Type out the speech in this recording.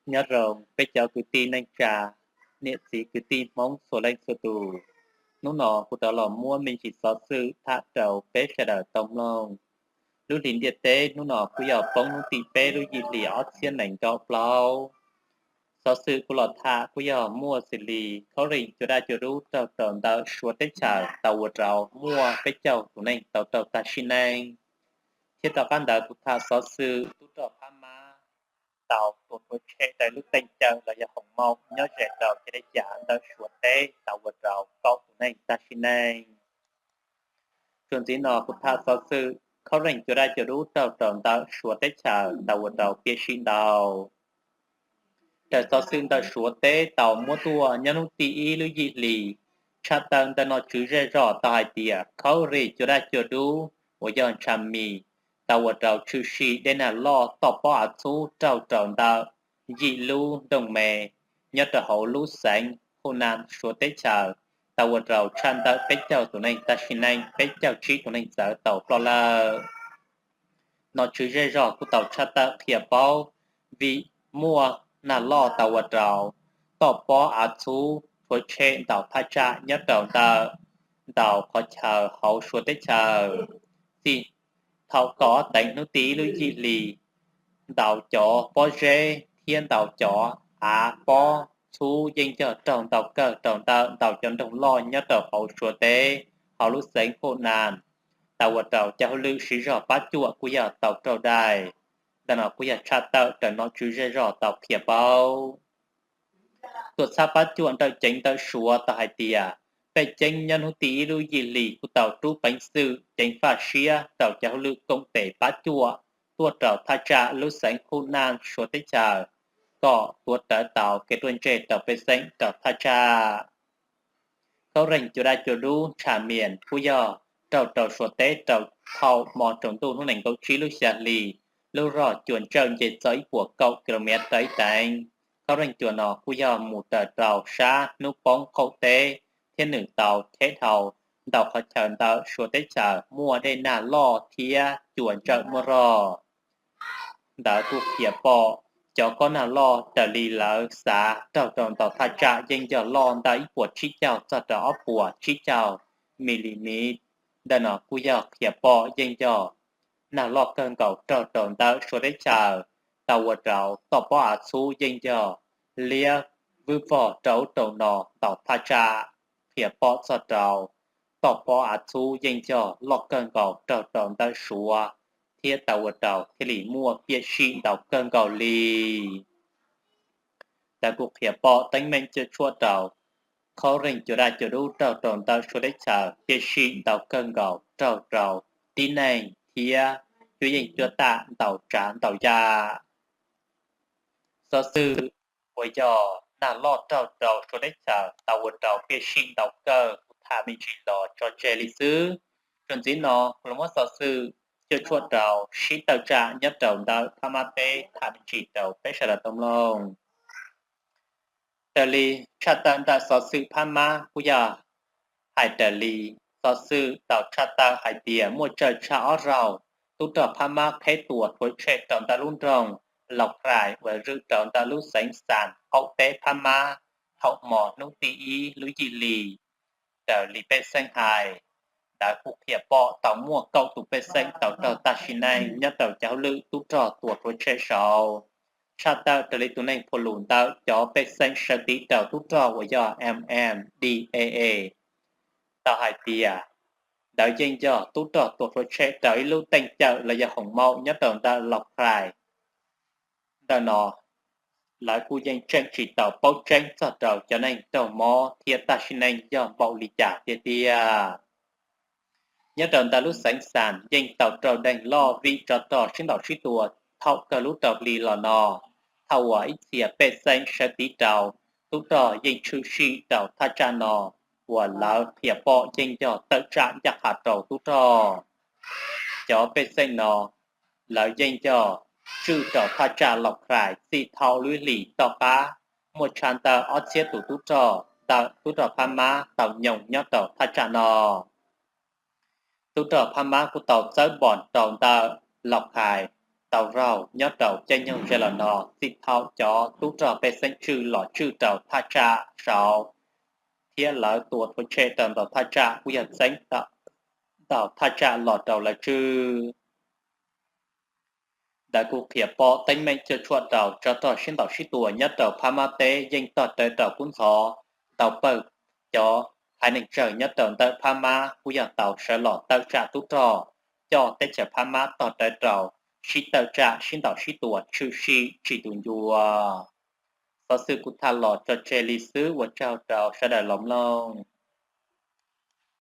Nyob zoo peb cov kwv tij neej tsa, niam txiv kwv tij Hmoob txhua leej txhua tus. Hnub no kuv rov los muab me ntsis xov xwm tham rau peb sawv daws tau mloog. Lub hlis ntiaj teb hnub no kuj yog poob hnub tim peb lub yim hlis ob txhiab nees nkaum plaub. Xov xwm kuv los tham kuj yog muaj xws li khaub reeg cua daj cua dub raug rau ntawm Suav teb chaws tau ua rau muaj peb caug tus neeg tau raug tag sim neej. Thiab tom qab ntawd kuv tham xov xwm tub rog Phab Mab tau tuam rhuav tshem rau lub teej cawm los yog hoos maum nyob ze rau ciam teb chaws ntawm Suav teb tau ua rau kaum tus neeg tag sim neej. Txuas ntxiv no kuv tham xov xwm khaub reeg cua daj cua dub raug rau ntawm Suav teb chaws tau ua rau piam sij ntau. Raws xov xwm ntawm Suav teb tau muab tuaj nyob hnub tim ib lub yim hlis, tshaj tawm ntawm nom tswv zej zog tau hais tias khaub reeg cua daj cua dub uas yog ntsha mis tau ua rau tshwm sim dej nag loj toj pob av txhub raug rau ntawm yim lub nroog me nyob rau hauv lub xeev Hunan Suav teb chaws, tau ua rau tshaj ntawm peb caug tus neeg tag sim neej, peb caug tsib tus neeg txawv tau ploj lawm. Nom tswv zej zog kuj tau tshaj tawm qhia paub vim muaj nag loj tau ua rau toj pob av txhub rhuav tshem ntau thaj tsam nyob rau ntawm ntau qhov chaw hauv Suav teb chaws. Txij thaum kaum ob teev hnub tim ib lub yim hlis, ntau cov pob zeb thiab ntau cov av pob txhub yeej yog raug ntau kawg rau ntawm ntau cov nroog loj nyob rau hauv Suav teb, hauv lub xeev Hunan, tau ua rau cov hauj lwm siv zog pab cuam kuj yog tau raug dai. Ntawm no kuj yog tshaj tawm raws nom tswv zej zog tau qhia paub. Tuam txhab pab cuam nrawm ceev ntawm Suav tau hais tias pej ceeb nyob hnub tim ib lub yim hlis kuj tau rub peev xwm ceev faj siab rau cov hauj lwm koom tes pab cuam tuaj rau thaj tsam lub xeev Hunan Suav teb chaws kom tuav rawv tau kev ruaj ntseg rau pej xeem rau thaj tsam. Khaub reeg cua daj cua dub ntsha mis kuj yog raug rau Suav teb rau thaum hmo tsaus ntuj hnub nees nkaum tsib lub xya hli, lub zog cua ntsawj nce txog ib puas kaum ki lo mev rau ib teev. Khaub reeg cua no kuj yog mus raws rau sab hnub poob qaum teb thiab nws tau cheb dhau ntau qhov chaw ntawm Suav teb chaws muaj dej nag loj thiab cua ntsawj muaj zog. Ntawd kuj qhia pom cov kob nag loj raws li lawv xav raug rau ntau thaj tsam yeej yog loj ntawm ib puas tsib caug txog rau ob puas tsib caug mi li mis. Ntawm no kuj yog qhia pom yeej yog nag loj kawg nkaus raug rau ntawm Suav teb chaws, tau ua rau toj pob av txhub yeej yog liab vwb vog rau ub rau no ntau thaj tsam, qhia pom txog rau toj pob av txhub yeej yog loj kawg nkaus raug rau ntawm Suav, thiab tau ua rau thiaj li muaj piam sij ntau kawg nkaus li. Ntawd kuj qhia pom teeb meem cuam tshuam rau khaub reeg cua daj cua dub raug rau ntawm Suav teb chaws piam sij ntau kawg nkaus raug rau tib neeg thiab cuab yeej cuab tam ntau tsav ntau yam. Xov xwm uas yog nag loj raug rau Suav teb chaws tau ua rau piam sij ntau kawg kuv tham me ntsis los tso tseg li xwb. Txuas ntxiv no kuv los muab xov xwm cuam tshuam rau sib tawm tsam nyob rau ntawm Phab Mab teb tham me ntsis rau peb sawv daws tau mloog. Raws li tshaj tawm ntawm xov xwm Phab Mab kuj yog hais raws li xov xwm tau tshaj tawm hais tias muaj tsawg tshaj ob zaug tub rog Phab Mab qheb tua rhuav tshem rau ntawm lub nroog Laus Khais uas zwm rau ntawm lub xeev Xas qaum teb Phab Mab thaum hmo hnub tim ib lub yim hli. Raws li pej xeem hais, ntawd kuj qhia pom tau muaj kaum tus pej xeem tau raug tag sim neej nyob rau cov hauj lwm tub rog tua rhuav tshem saud. Tshaj tawm raws li tus neeg phua lus ntawm cov pej xeem sawv tiv rau tub rog uas yog M M D A A tau hais tias ntawd yeej yog tub rog tua rhuav tshem rau ib lub teej cawm los yog hoos maum nyob rau ntawm Laus Khais. Ntawm no lawv kuj yeej tseem tsis tau paub tseeb txog rau cov neeg raug mob thiab tag sim neej yog npaum li cas tiag tiag. Nyob rau ntawm lub xeev Xas yeej tau raug deeg loj vim tsov rog sib ntaus sib tua thaum kawg lub rau hli los no, thaum uas ib txhia pej xeem sawv tiv rau tub rog yeej tshwm sim rau thaj tsam no uas lawv qhia pom yeej yog tawm tsam ncaj qha rau tub rog. Cov pej xeem no lawv yeej yog tswj rau thaj tsam Laus Khais txij thaum lub hlis tom qab muaj tshaj ntawm ob txhiab tus tub rog ntawm tub rog Phab Mab tau nyoog nyob rau thaj tsam no. Tub rog Phab Mab kuj tau txawb npos rau ntawm Laus Khais tau raug nyob rau caij nyoog ze los no, txij thaum cov tub rog pej xeeb tswj los tswj rau thaj tsam saud thiab lawv tua rhuav tshem rau ntawm thaj tsam kuj yog txeeb ntau thaj tsam los rau lawv tswj. Ntawd kuj qhia pom teeb meem cuam tshuam rau tsov rog sib ntaus sib tua nyob rau Phab Mab teb yeej tog rawv rau kub ntxhov ntau pawg. Cov haiv neeg tsawg nyob rau ntawm Phab Mab kuj yog tau sawv los tawm tsam tub rog, coj teb chaws Phab Mab tog rawv rau sib tawm tsam sib ntaus sib tua tshwm sim tsis tu ncua. Xov xwm kuv tham los tso tseg li xwb, ua tsaug rau sawv daws los mloog.